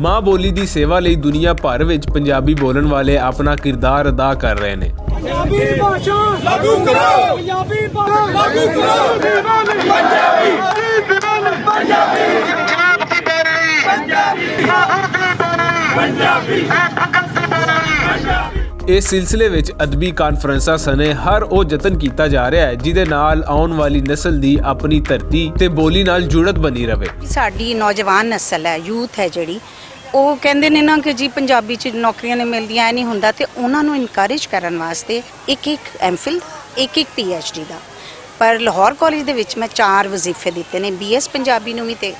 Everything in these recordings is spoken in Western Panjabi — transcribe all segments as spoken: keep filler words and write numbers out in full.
ماں بولی دی سیوا لئی دنیا بھر وچ پنجابی بولن والے اپنا کردار ادا کر رہے نے۔ پنجابی بھاشا لاگو کرو۔ پنجابی بھاشا لاگو کرو۔ پنجابی، پنجابی، پنجابی، پنجابی، پنجابی۔ اس سلسلے وچ ادبی کانفرنساں سنے ہر او یتن کیتا جا رہا ہے جدے نال آؤن والی نسل دی اپنی دھرتی تے بولی نال جڑت بنی رہے۔ ساڈی نوجوان نسل ہے، یوتھ ہے جیہڑی، او کہندے نے نا کہ جی پنجابی چ نوکریاں نہیں ملدیاں، اے نہیں ہوندا، تے انہاں نوں انکریج کرن واسطے اک اک ایم فل، اک اک پی ایچ ڈی دا۔ پر لاہور کالج دے وچ میں چار وظیفے دتے نے، بی ایس پنجابی نوں وی تے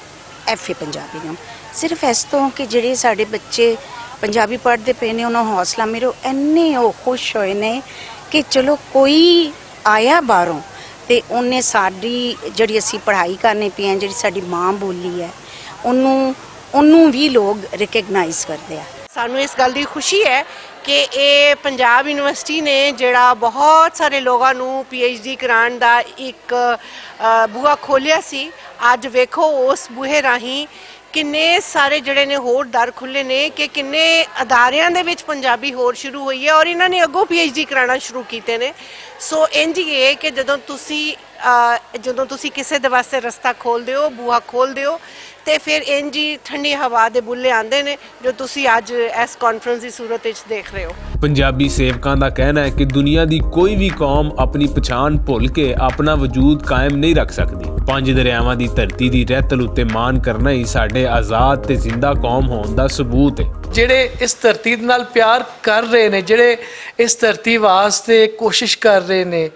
ایف اے پنجابی نوں۔ صرف اس طرح کہ جیہڑے ساڈے بچے پنجابی پڑھدے پے نے، انہاں نوں حوصلہ میرو اینے او خوش ہوئے نے کہ چلو کوئی آیا باہروں تے انہیں ساڈی جیہڑی اسی پڑھائی کرنی پی ہیں، جیہڑی ساڈی ماں بولی ہے، انہوں انہوں وی لوگ ریکگنائز کردے ہیں۔ سانوں اس گل دی خوشی ہے کہ اے پنجاب یونیورسٹی نے جیہڑا بہت سارے لوگاں نوں پی ایچ ڈی کران دا اک بوا کھولیا سی۔ اج ویکھو اس بوہے راہیں کنے سارے جیہڑے نے ہور در کھلے نے کہ کنے اداریاں دے وچ پنجابی ہور شروع ہوئی ہے اور انہاں نے اگوں پی ایچ ڈی کرانا شروع کیتے نے۔ سو انج یہ ہے کہ جدوں تسی جدوں تسی کسے دے واسطے رستہ کھول دیو، بوا کھول دیو، تے فیر انج ہی ٹھنڈی ہوا دے بلے آندے نے جو تسی اج ایس کانفرنس دی صورت وچ دیکھ رہے ہو۔ پنجابی سیوکاں دا کہنا ہے کہ دنیا دی کوئی وی قوم اپنی پچھان بھول کے اپنا وجود قائم نہیں رکھ سکدی۔ پنج دریاواں دی دھرتی دی رہتل اتے مان کرنا ہی ساڈے آزاد تے زندہ قوم ہون دا ثبوت ہے۔ جیہڑے اس دھرتی دے نال پیار کر رہے نے، جیہڑے اس دھرتی واسطے کوشش کر رہے نے،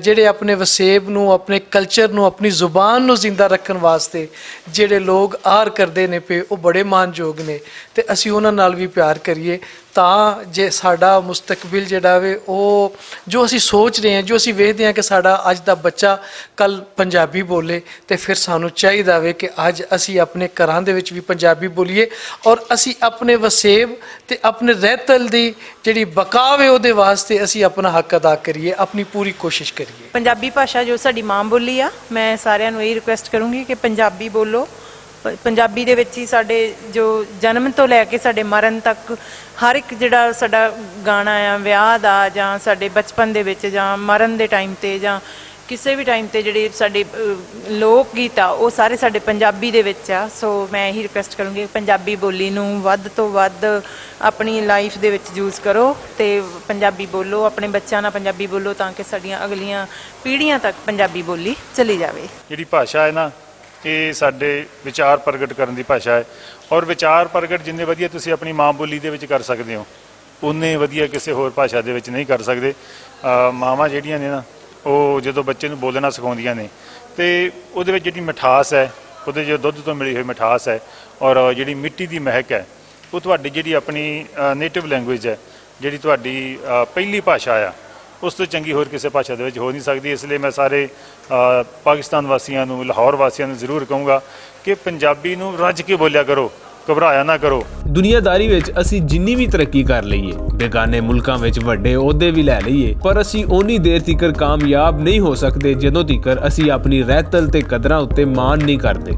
جیہڑے اپنے وسیب نوں، اپنے کلچر نوں، اپنی زبان نوں زندہ رکھن واسطے جیہڑے لوگ آر کردے نے پے، او بڑے مان جوگ نے۔ تے اسی انہاں نال وی پیار کریے، تاں جے ساڈا مستقبل جیہڑا وے، او جو اسی سوچ رہے ہیں، جو اسی ویکھدے ہیں کہ ساڈا اج دا بچہ کل پنجابی بولے، تے فیر سانوں چاہیدا وے کہ اج اسی اپنے گھراں دے وچ وی پنجابی بولیے اور اسی اپنے وسیب تے اپنے رہتل دی جیہڑی بقا وے، اوہدے واسطے اسی اپنا حق ادا کریے، اپنی پوری کوشش کریے۔ پنجابی بھاشا جو ساڈی ماں بولی آ، میں ساریاں نوں ایہہ ریکویسٹ کروں گی کہ پنجابی بولو۔ پنجابی دے وچ ہی ساڈے جو جنم توں لے کے ساڈے مرن تک ہر اک جیہڑا ساڈا گانا آ ویاہ دا، جاں ساڈے بچپن دے وچ، جاں مرن دے ٹائم تے، جاں کسے وی ٹائم تے جیہڑے ساڈے لوک گیت آ، او سارے ساڈے پنجابی دے وچ آ۔ سو میں ایہہ ریکویسٹ کروں گی پنجابی بولی نوں ودھ توں ودھ اپنی لائف دے وچ یوز کرو تے پنجابی بولو، اپنے بچیاں نال پنجابی بولو تاکہ ساڈیاں اگلیاں پیڑھیاں تک پنجابی بولی چلی جاوے۔ جیہڑی بھاشا ہے نا، ایہہ ساڈے وچار پرگٹ کرن دی بھاشا ہے، اور وچار پرگٹ جنہیں ودھیا تسی اپنی ماں بولی دے وچ کر سکدے ہو، انہیں ودھیا کسے ہور بھاشا دے وچ نہیں کر سکدے۔ ماواں جیہڑیاں نے نا، او جدوں بچے نوں بولنا سکھاؤندیاں نے، تے اوہدے وچ جیہڑی مٹھاس ہے، اوہدے جو دودھ توں ملی ہوئی مٹھاس ہے، اور جیہڑی مٹی دی مہک ہے، او تہاڈی جیہڑی اپنی نیٹو لینگویج ہے، جیہڑی تہاڈی پہلی بھاشا آ، اس توں چنگی ہور کسے بھاشا دے وچ ہو نہیں سکدی۔ اس لئی میں سارے پاکستان واسیاں نوں، لاہور واسیاں نوں ضرور کہوں گا کہ پنجابی نوں رج کے بولیا کرو، گھبرایا نہ کرو۔ دنیا داری وچ اسی جنی وی ترقی کر لئیے، بیگانے ملکاں وچ وڈے عہدے وی لے لئیے، پر اسی اونی دیر تیکر کامیاب نہیں ہو سکدے جدوں تیکر اسی اپنی رہتل تے قدراں اتے مان نہیں کردے۔